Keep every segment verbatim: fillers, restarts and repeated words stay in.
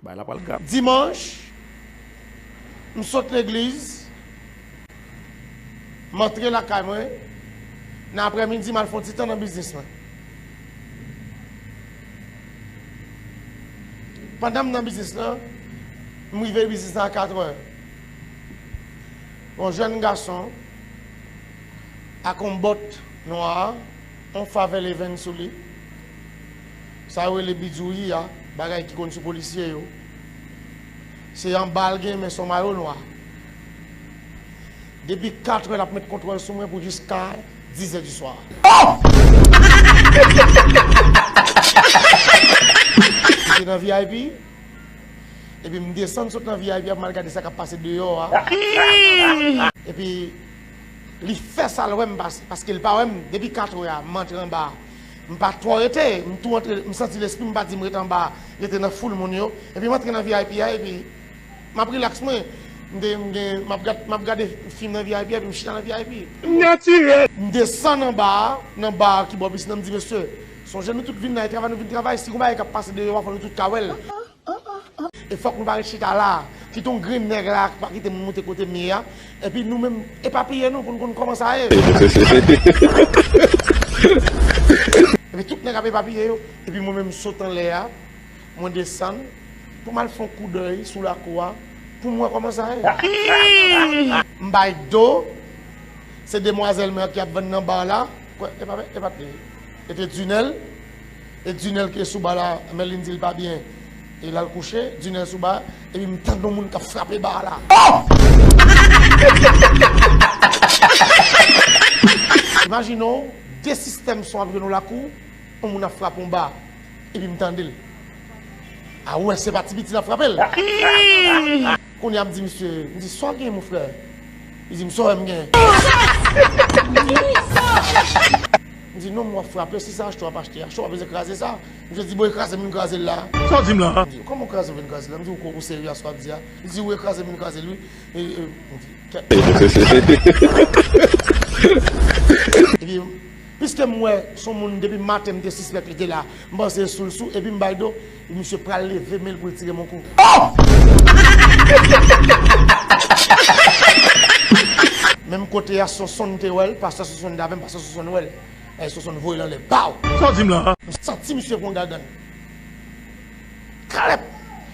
Bagay la pral grav. Dimanch, m sot legliz, m antre lakay mwen, nan aprèmidi, m al fè yon ti tan nan biznis mwen. Pandan m nan biznis lan, m rive biznis lan a katrè. Yon jèn gason ak yon bòt nwa, yon Favell Event sou li. Sa yo rele bidjouyi a, bagay ki konn sou polisye yo. Se anba l gen, men se yon mayo nwa. Depi katrè, l ap met kontwòl sou mwen pou jiska dizè di swa. M te nan V I P, epi m desann sot nan V I P a pou m al gade sa k ap pase deyò a. Epi, li fè sa l wè m pase, paske l pa wè m. Depi katrè a, m antre anba. M pa twò rete, m tou antre, m santi lespri m pa di m rete anba, rete nan foul moun yo. Epi m antre nan V I P a, epi m ap rilaks mwen. M te, m gen, m ap gad, m ap gade fim nan V I P a, epi m chita nan V I P. Natirèl! M desann anba a, nan ba a ki bò pisin nan, m di, mesye, sonje nou tout vin la, e travay nou vin travay, si gon bagay k ap pase deyò a, fò nou tout ka wè l. E fòk nou pa ret chita la. Kite yon grenn nèg la, pa kite moun monte kote m ye a. Epi nou menm, epapiye nou pou n konn kòman sa ye. Epi tout nèg ap epapiye yo. Epi mwen menm, m sot anlè a, mwen desann, pou m al fè yon koudèy sou lakou a, pou m wè kòman sa ye. M bay do, se demwazèl mwen ki ap vann nan ba la. Kwè, e pa, e pa t li. E te Dinèl. E Dinèl ki sou ba la, Mèlin di l pa byen. E l al kouche, Dinèl sou ba, epi m tande yon moun k ap frape ba la. Imajine w, de sistèm son ap jwe nan lakou, yon moun ap frape yon ba, epi m tande l. A wè, se pa ti piti l ap frape l. Kounye a m di misye, m di, sa w gen, mon frè? Li di m, sa w wè m gen? M di, non, m wè w ap frape, si se achte w ap achte, achte w ap bezwen kraze sa. Misye di, bon, e kraze m vin kraze l la. Sa w di m la? M di, kòman w kraze m vin kraze l la? M di, ou, ou serye a sa w ap di a? Li di, wi, e kraze m vin kraze l, wi. E, e, m di, kèt. Epi, piske m wè se yon moun depi maten m te sispèk li te la, m panse sou l sou, epi m bay do, misye pral leve men l pou l tire m yon kou. Menm kote a, Sonsonn te wè l, pastè Sonsonn t avè m, pastè Sonsonn wè l. E Sonsonn voye l anlè, baw! Sa w di m la? M santi misye pran gagann. Kalèp!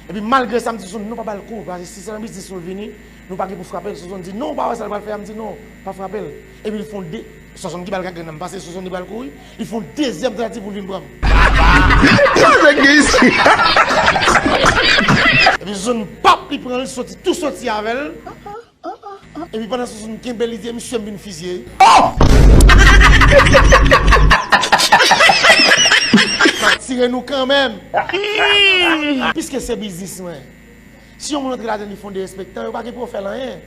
Epi malgre sa, m di Sonsonn, non, pa ba l kou, paske si se nan biznis nou vini, nou pa gen pou frape l. Sonsonn di, non, ou pa wè sa l pral fè a? M di, non, pa frape l. Epi l fè yon de, Sonsonn ki ba l gagann nan, m panse Sonsonn li pral kouri, li fè yon dezyèm tantativ pou l vin pran m. Sa nèg gen isi? Epi Sonsonn, pap, li pran l, soti, tou soti avè l. Epi pandan Sonsonn kenbe l, li di, e misye m vin fizye. M ap tire nou kanmenm. Piske se biznis mwen. Si yon moun antre ladan li fè yon derespektan, yo pa gen pou yo fè l anyen.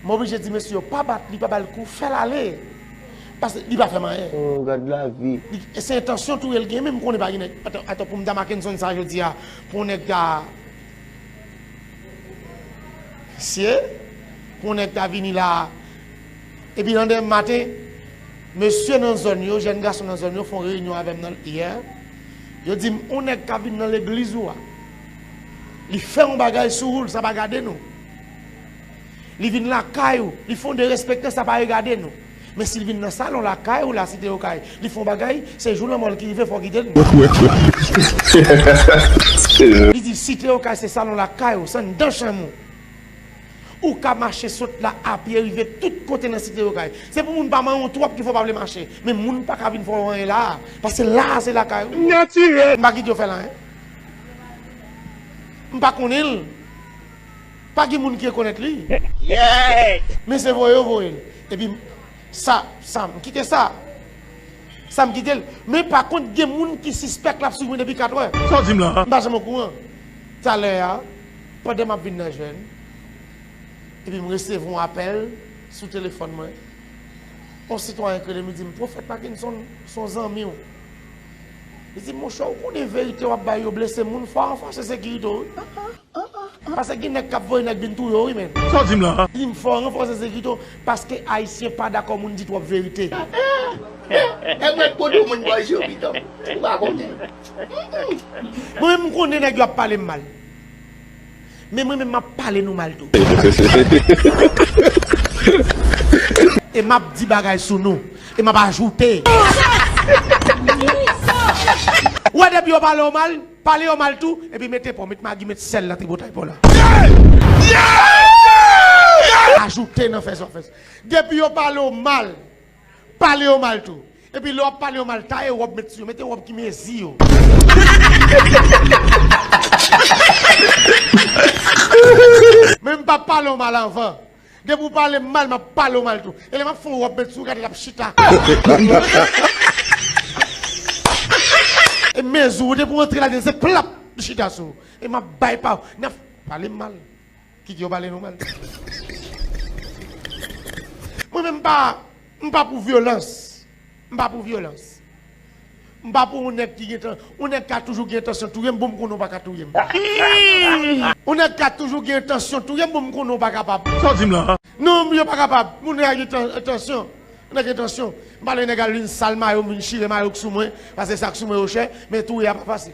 M oblije di mesye yo, pa bat li, pa ba l kou, fè l ale. Paske li pa fè m anyen. Oh, gad lavi. Li, se entansyon touye l gen, men m konnen pa gen nèg. Atò, atò pou m ta Mackenson sa jodi a, pou yon nèg ta Mesye, pou yon nèg ta vini la, epi landemen maten, mesye nan zòn yo, jèn gason nan zòn yo, fè yon reyinyon avè m nan yè. Yo di m, yon nèg ka vin nan legliz ou a. Li fè yon bagay sou ou, sa pa gade nou. Li vin lakay ou, li fè yon derespektan, sa pa regade nou. Men si l vin nan salon lakay ou la, Site Okay, li fè yon bagay, se jou lanmò l ki rive, fò w kite l. Li di, Site Okay se salon lakay ou, se anndan chanm ou. Ou ka mache sot la apye rive tout kote nan Site Okay. Se pou moun pa manyen w twòp ki fè w pa vle mache. Men moun pa ka vin fè w anyen la a, paske la a se lakay ou. Natirèl. M pa kite yo fè l anyen. M pa konnen l. Pa gen moun ki rekonèt li. Men se voye yo voye l. Epi sa, sa, m kite sa. Sa m kite l. Men pa kont, gen moun ki sispèk l ap swiv mwen depi katrè. Sa w di m la? M pa janm okouran. Talè a, pandan m ap vin nan jèn, epi m resevwa yon apèl sou telefòn mwen. Yon sitwayen k rele m, li di m, Pwofèt Mackenson, se yon zanmi w. Li di m, monchè, ou konnen verite w ap bay yo blese moun, fò w ranfòse sekirite w wi. Paske gen nèg k ap voye nèg vin touye w wi, menn. Sa w di m la? Li di m, fò w ranfòse sekirite w, paske Ayisyen pa dakò moun di twòp verite. Nèg mèt pote moun bò isit yo pito. Ou pa konnen. Mwen menm, m konnen nèg yo ap pale m mal. Men mwen menm, m ap pale nou mal tou. E m ap di bagay sou nou. E m ap ajoute. Ou wè, depi yo pale w mal, pale yo mal tou, epi mete pò, met magi, met sèl nan tripotay pò la. Ajoute nan fè sa w fè. Depi yo pale w mal, pale yo mal tou. Epi lè w ap pale yo mal, taye wòb, met sou yo, mete wòb ki mezi yo. Men m pa pale w mal anvan. Depi w pale m mal, m ap pale w mal tou. E lè m ap fè yon wòb, met sou, gade l ap chita. E mezi w, depi w antre ladan l, se plap, chita sou ou. E m ap bay pa w. N ap pale m mal. Kite yo pale nou mal. Mwen menm, m pa, m pa pou vyolans. M pa pou vyolans. M pa pou yon nèg ki gen tan, yon nèg ka toujou gen entansyon touye m, bon, m konnen w pa ka touye m. Yon nèg ka toujou gen entansyon touye m, bon, m konnen w pa kapab. Sa w di m la? Non, yo pa kapab. Moun nèg gen tan-, entansyon. Nèg entansyon. M pa vle nèg al vin sal mayo m, vin chire mayo k sou mwen, paske sa k sou mwen yo chè, men touye a pa fasil.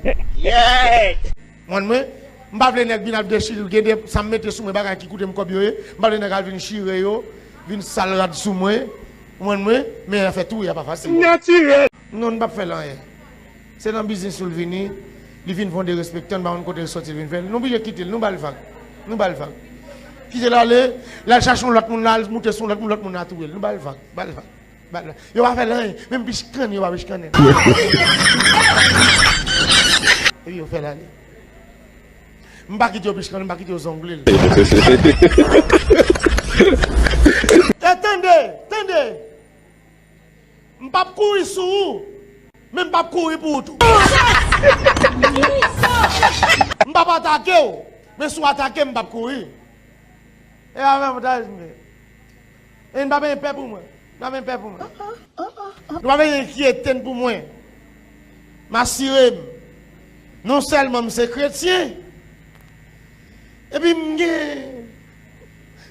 Mwen, mwen, m pa vle nèg vin ap dechire, gen de sa m mete sou mwen, bagay ki koute m kòb yo ye. M pa vle nèg al vin chire yo, vin sal rad sou mwen. Mwen, mwen, men afè touye a pa fasil. Natirèl. Non, n p ap fè l anyen. Se nan biznis ou l vini, li vin fè yon derespektan, n pa konn kote l sòti, l vin fè l. Nou blije kite l, nou ba l vag. Nou ba l vag. Kite l ale, l al chache yon lòt moun la, al moute sou yon lòt moun, lòt moun la touye l. Nou ba l vag, ba l vag, ba l vag. Yo pa fè l anyen, menm pichkannen yo pa pichkannen l. Epi yo fè l ale. M pa kite yo pichkannen l, m pa kite yo zongle l. E tande, tande! M p ap kouri sou ou, men m p ap kouri pou ou tou. M p ap atake w, men si w atake m, m p ap kouri. E avantaj m gen. E n pa bezwen pè pou mwen. N pa bezwen pè pou mwen. Nou pa bezwen enkyete n pou mwen. M asire m, non sèlman m se kretyen, epi m gen,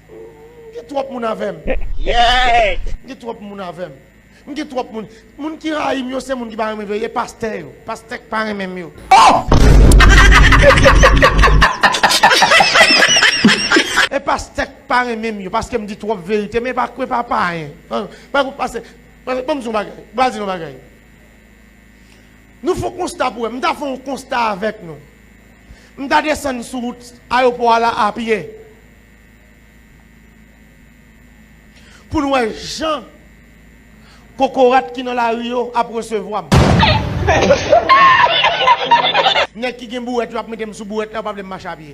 m gen twòp moun avè m. M gen twòp moun avè m. M gen twòp moun. Moun ki rayi m yo, se moun ki pa renmen verite. E pastè yo. Pastè k pa renmen m yo. E pastè k pa renmen m yo, paske m di twòp verite. Men pa kwè pa payen. Pa, pa, pase, pase, ban m di yon bagay. Ban m di yon bagay. Nou fè yon konsta pou wè. M ta fè yon konsta avèk nou. M ta desann sou wout ayewopò a la apye. Pou n wè jan kokorat ki nan lari yo ap resevwa m. Nèg ki gen bouwèt yo ap mete m sou bouwèt la, yo pa vle m mache apye.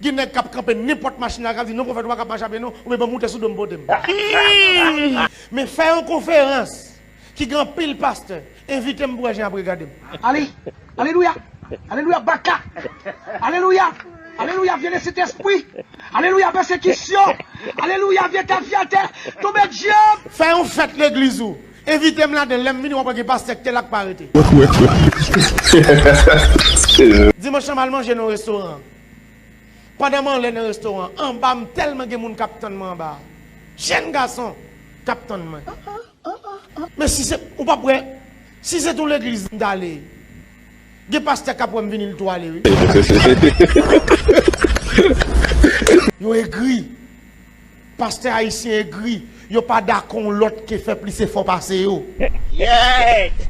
Gen nèg k ap kanpe nenpòt machin la, k ap di, "Non, pwofèt, ou pa kab mache apye non, oubyen ban m moute sou do m pote m." Men fè yon konferans ki gen anpil pastè, envite m pou wè jan y ap regade m. Ale, alelouya, alelouya, baka, alelouya, alelouya, vye nesitespri, alelouya, pèsekisyon, alelouya, vye tafyatè, tonbe dyab. Fè yon fèt legliz ou. Envite m ladan l, lè m vini, w ap wè gen pastè k te la k pa rete. Dimanch lan, m al manje nan restoran. Pandan m anlè nan restoran, anba m tèlman gen moun k ap tann mwen anba. Jèn gason k ap tann mwen. Men si se, ou p ap wè, si se t yon legliz m t ale, gen pastè k ap wè m vini, l tou ale, wi. Yo egri. Pastè ayisyen egri, yo pa dakò yon lòt ke fè plis efò pase yo.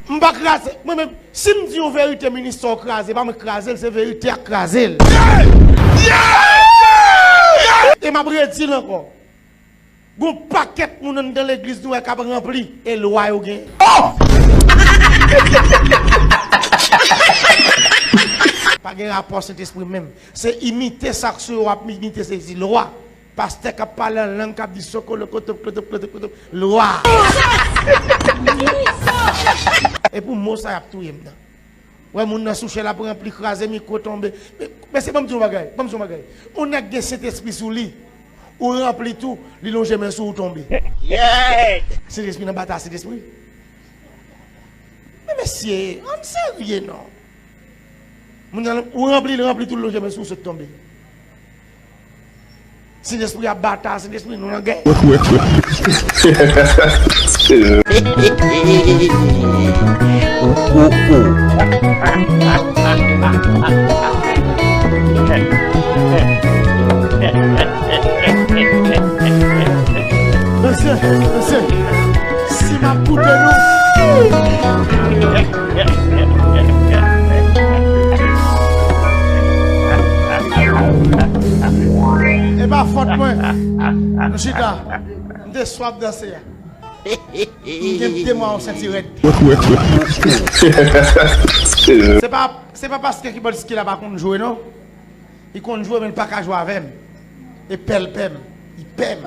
M pa kraze, mwen menm, si m di yon verite, ministè w kraze, pa mwen k kraze l, se verite a k kraze l. E m ap redi l ankò. Gon pakèt moun anndan legliz nou wè k ap ranpli, e lwa yo genyen. Pa gen rapò Sentespri menm. Se imite sa k sou yo w ap imite, se di lwa. Pastè k ap pale an lang, k ap di sokolo, kotop, klotop, klotop, klotop, lwa. E pou mo sa y ap touye m nan. Wè moun nan sou chè l ap ranpli, kraze mikwo, tonbe. Men, men se, ban m di yon bagay, ban m di yon bagay. Yon nèg gen Sentespri sou li, ou ranpli tou, li lonje men sou ou, tonbe. Sentespri nan batay Sentespri. Men mesye, ann serye non. Moun nan, ou ranpli, l ranpli tou, l lonje men sou ou, sot tonbe. Sentespri ap batay, Sentespri nou nan gè. Mesye, mesye, si m ap koute nou. E pa fòt mwen. Nou chita. M te swaf danse a. M gen de mwa yon senti rèd. Se pa, se pa paske Kibòdski la pa konn jwe non. Li konn jwe, men li pa ka jwe avè m. E pè l pè m. Li pè m.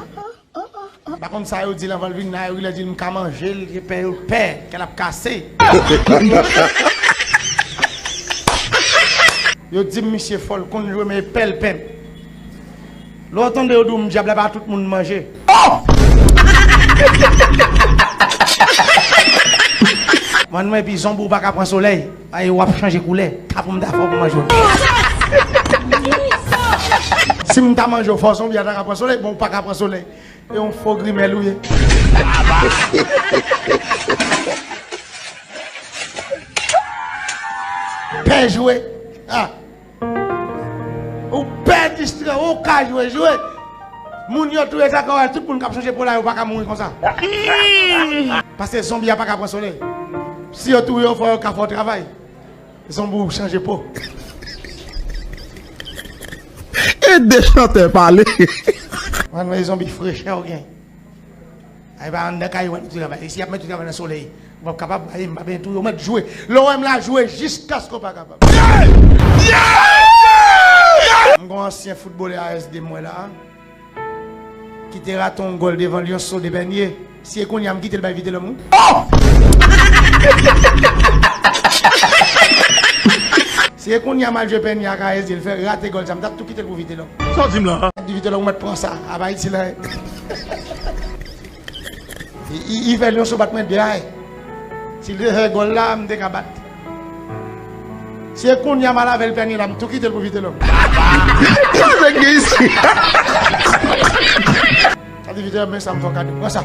M pa konn sa yo di l anvan l vin la, yo ri lè di l m ka manje l, se pè yo pè, kè l ap kase. Yo di m misye fò, l konn jwe, men e pè l pè m. Lè w tande yo di w m dyab la, pa tout moun manje. Mwen, mwen, epi zonbi, ou pa ka pran solèy. Ay, w ap chanje koulè. Kapon m ta fè w pou manje w. Si m ta manje w, fò zonbi a ta ka pran solèy. Bon, ou pa ka pran solèy. E yon fo grimèl ou ye. Pè jwe. Ah. Ou pè distrè, ou ka jwe, jwe. Moun yo touye sa, kòrèk, tout moun k ap chanje po la, yo pa ka mouri konsa. Paske zonbi a pa ka pran solèy. Si yo touye w, fò yo ka fè w travay. Zonbi ou chanje po. E de chantè pale. Mwen, mwen, zonbi frechè ou gen. Ay, pa anndan kay ou mèt travay. Si y ap mèt travay nan solèy, ou p ap kapab, ay, m pa benyen touye, ou mèt jwe. Lè w wè m la, jwe jiskaske w pa kapab. M gon ansyen foutbolè A S D m wè la, ki te rate yon gòl devan Lyonceau Depenié. Si e kounye a m kite l bay Vitelhomme, wi. Si e kounye a m al jwe Penié ak A S D, l fè rate gòl sa, m t ap tou kite l pou Vitelhomme. Sa w di m la? M ap di Vitelhomme, ou mèt pran sa, a pa iti la. I, i, i fè Lyonceau bat mwen de a en. Si l te fè gòl la, m te ka bat. Si e kounye a m al avè l Penié la, m tou kite l pou Vitelhomme. Sa nèg gen isi? Sa di Vitelhomme, men sa m fè w kado. Pran sa.